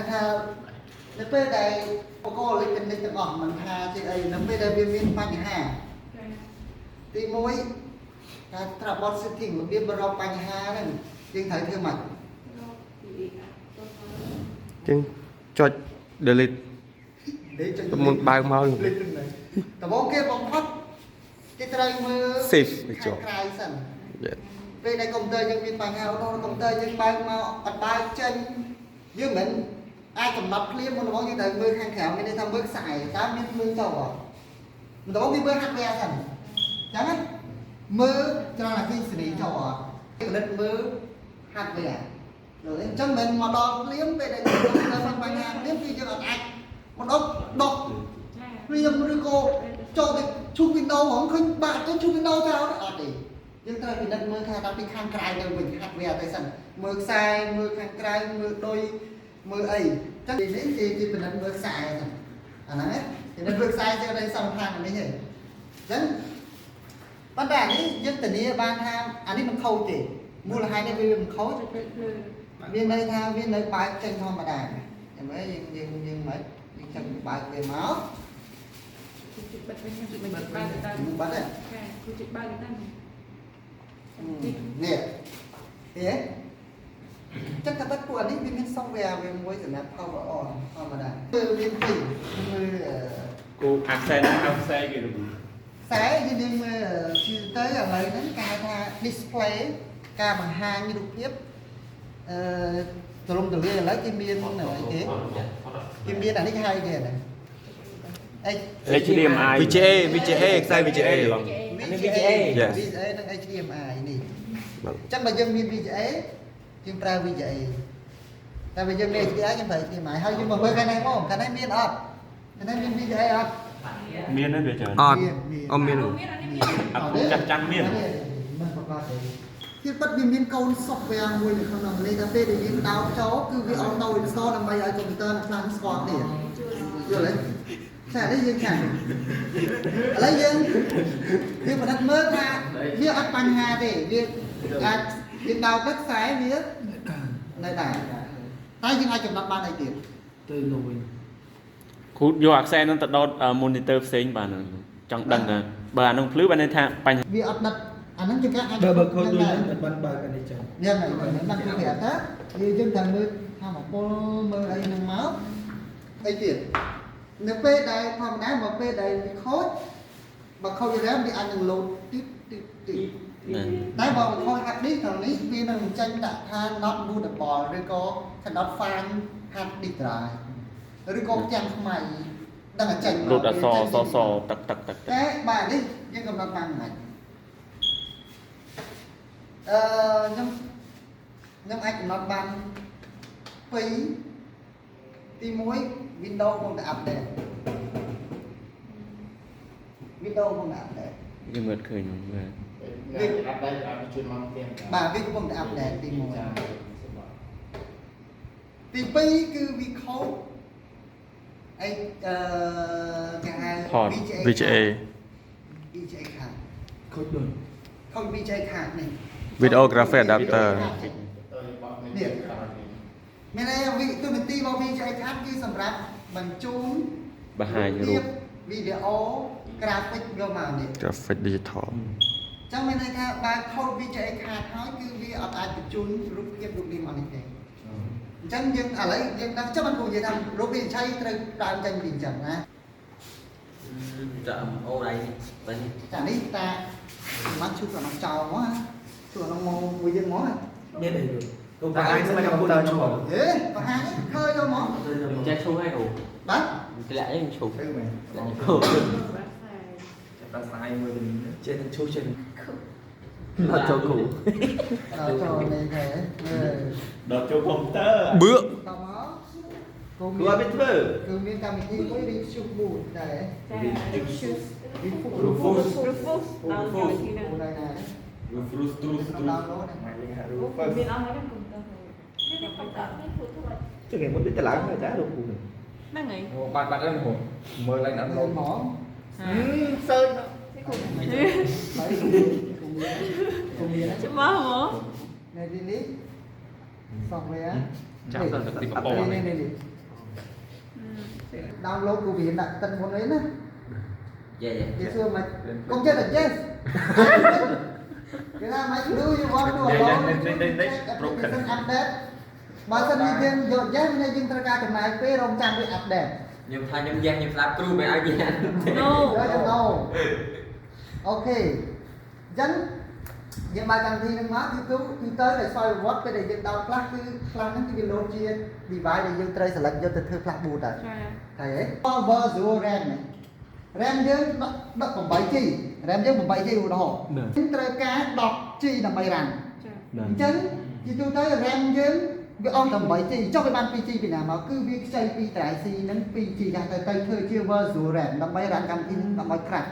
ន័យថានៅពេលដែលឧបករណ៍អេឡិចត្រូនិកទាំងអស់មិនថាជាអីនៅពេលដែលវាមានបញ្ហាទី1ការ troubleshooting របៀបរកបញ្ហាហ្នឹងយើងត្រូវធ្វើម៉េច? ជាងចុច delete នេះចុច មុនបើកមក delete ហ្នឹងដំបូងគេបំផុតគេត្រូវមើល Save វាជាប់ ខាងក្រៅសិន Yeah. ពេលដែលកុំព្យូទ័រយើងមានបញ្ហាឧទាហរណ៍កុំព្យូទ័រយើងបើកមកអត់បើកចេញយើងមិនមែនអាចកំណត់ភ្លាមមុនដំបូងយើងត្រូវមើលខាងក្រៅមានន័យថាមើលខ្សែតើមានភ្លើងចូលអត់មុនដំបូងវាមើល hardware សិនអញ្ចឹងណាមើលច្រើនអគ្គិសនីចូលអត់គេផលិតមើល hardware យល់ទេ?អញ្ចឹងមិនមែនមកដល់ភ្លាមពេលដែលកុំព្យូទ័រមានបញ្ហាភ្លាមគឺយើងអត់អាចមកដល់ដកភ្លាមឬក៏ចូលទៅឈូស Windows ហ្មងឃើញបាក់ទៅឈូស Windows ចោលអត់ទេ។យើងត្រូវពិនិត្យមើលថាដល់ពីខាងក្រៅទៅវិញ hardware ទៅសិនមើលខ្សែមើលខាងក្រៅមើលដុយមើលអីអញ្ចឹងទីនេះគេគេពិនិត្យមើលខ្សែហ្នឹងអាហ្នឹងណាពិនិត្យមើលខ្សែជាអីសំខាន់អានេះទេអញ្ចឹងប៉ុន្តែអានេះយើងធានាបានថាអានេះមិនខូចទេមូលហេតុនេះវាមិនខូចមានន័យថាវានៅបើកចេញធម្មតាចាំមើលយើងយើងយើងមិនយើងចឹងបើកវាមក ចុចបិទវិញចុចបិទបើកទៅ យើងបិទទេ ចាគូចុចបើកទៅ នេះទេចឹងតែបិទពួកអានេះវាមាន software វាមួយសម្រាប់ power on ធម្មតាគឺមានពីរមើល គូអាខ្សែហ្នឹងហៅខ្សែគេឬ ខ្សែយើងយើងមើលជាទៅឥឡូវហ្នឹងគេហៅថា display ការបង្ហាញរូបភាពអឺទលំទលាយឥឡូវគេមានអីគេគេមានអានេះគេហៅគេហ្នឹងអី HDMI VGA VGA ខ្សែ VGA VGA Yes. VGA និង HDMI នេះ បាទ អញ្ចឹងបើយើងមាន VGA យើងប្រើ VGA តែបើយើងមាន HDMI យើងប្រើ HDMI ហើយយើងមកមើលខាងនេះមកខាងនេះមានអត់ខាងនេះមាន VGA អត់? មានទេវាច្រើន អត់អត់មាន មានអានេះមាន អាពូចាស់ចាំងមាន មិនប្រកាសទេគឺពិតវាមានកូន software មួយនៅក្នុងនោះនេះតែពេលដែលយើងដោតចូលគឺវា auto install ដើម្បីឲ្យកុំព្យូទ័រនឹងខ្លាំងស្គាល់គ្នាយល់ទេ?តែនេះយើងខាងឥឡូវយើងយើងពិនិត្យមើលថាវាអត់បញ្ហាទេវាអាចយើងដោតទៅខ្សែវានៅដែរតែយើងអាចកំណត់បានអីទៀត? ទៅនោះវិញ គ្រូយកអាខ្សែហ្នឹងទៅដោត monitor ផ្សេងបានចង់ដឹងថាបើអានោះភ្លឺបានន័យថាបញ្ហា វាអត់ដិតអាហ្នឹងជាការអាច បើបើខូចដូចហ្នឹងមិនបានបើកអានេះចឹង យ៉ាងហ្នឹងហ្នឹងបានគឺប្រាប់ថាយើងយើងត្រូវមើលធម្មពលមើលអីហ្នឹងមកអីទៀតនៅពេលដែលធម្មតាមកពេលដែលវាខូចបើខូច RAM វាអាចនឹងលោតទីតទីតទីត ណា តែបើខូច hard disk ត្រង់នេះវានឹងចេញដាក់ថា not bootable ឬក៏ cannot find hard disk drive ឬក៏ផ្ទាំងខ្មៅដឹងតែចេញមក លោតអសសសទឹកទឹកទឹកទឹក តែបាទនេះយើងកំណត់បានមិនអឺខ្ញុំខ្ញុំអាចកំណត់បានពីរទី1 Windows កំពុងតែ update Windows កំពុងតែ update យើងមើលឃើញហ្នឹងបាទ វា update អត់ជួយមកទៀត បាទវាកំពុងតែ update ទី1ទី2គឺវាខូចអីអឺគេហៅ Port VGA VGA VGA card ខូចដូច ខូច VGA card នេះ Video Graphic Adapter ទៅបោះនេះ មានន័យថាវិទូនាទីរបស់ VGA card គឺសម្រាប់បញ្ជូន បង្ហាញរូប វីដេអូ graphic យកមកនេះ Graphic Digital ចឹងមានន័យថាបើខូច VGA card ហើយគឺវាអត់អាចបញ្ជូនរូបភាពរូបនេះមកនេះទេអញ្ចឹងយើងឥឡូវយើងដឹងចាំមិនគួរនិយាយថារូបវិនិច្ឆ័យត្រូវដើមចេញពីអញ្ចឹងណា ចាអូដៃនេះ ចានេះតាមិនឈូសអានោះចោលមកណាឈូសអានោះមកមួយយើងមកណា មានអីដូចកុំបង្ហាញស្មាកុំព្យូទ័រឈរ ហេបង្ហាញឃើញយកមក ចេះឈូហើយគ្រូ បាទ ធ្លាក់ឯងឈូ ទៅមែន ធ្លាក់គ្រូ ចាប់ស្អាយមួយវិញ ចេះនឹងឈូសចេះនឹងអត់ចូលគ្រូ ដល់ចូលនេះទេមើល ដល់ចូលកុំព្យូទ័រ បឿ តមកគូ គ្រូអត់មានធ្វើ គឺមានកម្មវិធីមួយ Review Boot ដែរ ចា Review Rufus Rufus ដល់កម្មវិធីហ្នឹង ដែរណា Rufus Trus download ណា យើងហៅរូប មានអស់ហើយហ្នឹងកុំព្យូទ័រនេះកុំព្យូទ័រនេះគូធ្វើ ចឹងឯងមុនទៅឡើងហើយតារូបគ្រូ ហ្នឹងហើយ បាត់បាត់ហ្នឹងមើលឡើងអត់ មើលហ្មង សើច នេះគូ ហើយគូមានគូមាន ច្បាស់ហ្មង នៅទីនេះ Software ចាំដល់ទឹកទីប្រព័ន្ធ នេះនេះនេះ download គូវាដាក់តិនមុនអីណា យ៉ាយ៉ា គេសួរមកកុំចេះតែ yes គេថាមក do you want to allow application update បើសិនជាយើងយក yes មានយើងត្រូវការចំណាយពេលរងចាំវា update ខ្ញុំថាខ្ញុំយ៉ាខ្ញុំស្ដាប់គ្រូមិនឲ្យយ៉ា No. យកទៅ no OK អញ្ចឹងយើងបើកកម្មវិធីហ្នឹងមកគឺទូគឺទៅដែលស្វ័យប្រវត្តិពេលដែលយើងដោត flash គឺ flash ហ្នឹងគឺវា load ជា device ដែលយើងត្រូវ select យកទៅធ្វើ flash boot ដែរ ចា តែហ៎ virtual RAM នេះ RAM យើងដាក់ 8G RAM យើង 8G ឧទាហរណ៍យើងត្រូវការ 10G ដើម្បី RAM ចា អញ្ចឹងជាទូទៅ RAM យើងវាអស់តែ 8G ចុះវាបាន 2G ពីណាមកគឺវាខ្ចីពី drive C និង 2G គេទៅទៅធ្វើជា virtual RAM ដើម្បី RAM កម្មវិធីហ្នឹងដើម្បី crash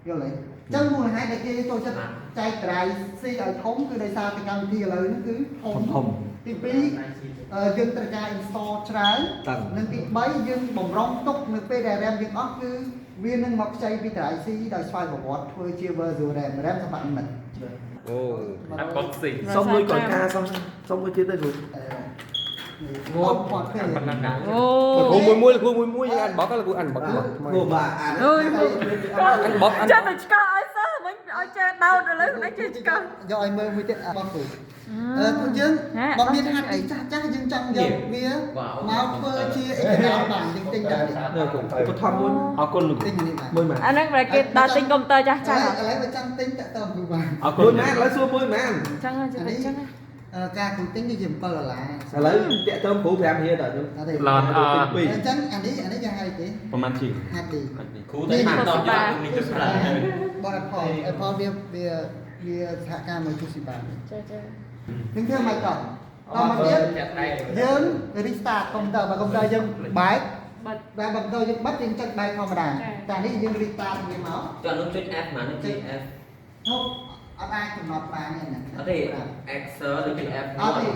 យល់ទេអញ្ចឹងមូលហេតុដែលគេចូលចិត្តចែក drive C ឲ្យធំគឺដោយសារតែកម្មវិធីឥឡូវហ្នឹងគឺធំ ធំ ទី2អឺយើងត្រូវការ install ច្រើន តឹង និងទី3យើងបំរុងទុកនៅពេលដែល RAM យើងអស់គឺវានឹងមកខ្ចីពី drive C ដោយស្វ័យប្រវត្តិធ្វើជា virtual RAM RAM សម្រាប់និមិត្ត អូ unboxing សុំលុយកូនការសុំសុំមួយទៀតទៅគ្រូ ងត់គាត់ទេ ប៉ុណ្ណឹងណា អូ គ្រូមួយមួយគ្រូមួយមួយយើងអានបកគ្រូអានបក គ្រូបាទអាន អើយ អានបកអាន ចេះតែឆ្កោឲ្យសោះមិញឲ្យចេះដោតឥឡូវមិនចេះឆ្កោ យកឲ្យមើលមួយទៀតអត់គ្រូអឺពួកយើងបើមានហាត់ទីចាស់ចាស់យើងចង់យកវាមកធ្វើជា external បានយើងទិញតែនេះ នៅគ្រូឧបត្ថម្ភមួយ អរគុណលោកគ្រូ ទិញនេះបាន មួយម៉ាន អាហ្នឹងប្រហែលគេដល់ទិញកុំព្យូទ័រចាស់ចាស់ ឥឡូវបើចង់ទិញតាក់តងគ្រូបាន អរគុណ មួយម៉ានឥឡូវសួរមួយម៉ាន ចឹងចឹងចឹង អឺការគ្រូទិញនេះជា7ដុល្លារ ឥឡូវតាក់ទងគ្រូ5រៀលតើខ្ញុំ អត់ទេ ឡនអ ពីរ អញ្ចឹងអានេះអានេះយ៉ាងហីទេ ប្រហែលជា ហាត់ទី គ្រូតែបានដល់យកនេះទៅប្រើ បន Apple Apple វាវាវាសហការមួយ Toshiba ចាចា នឹងធ្វើមិនតោះតមកទៀតយើង restart កុំព្យូទ័របើកុំព្យូទ័រយើងបែក បាត់ បែបបើកុំព្យូទ័រយើងបិទយើងចុចបែកធម្មតា ចា តែនេះយើង restart វាមក ចុះនោះចុច F ហ្មងចុច F ហូបអត់អាចកំណត់បានទេណា អត់ទេ Excel ឬចុច F អត់ទេ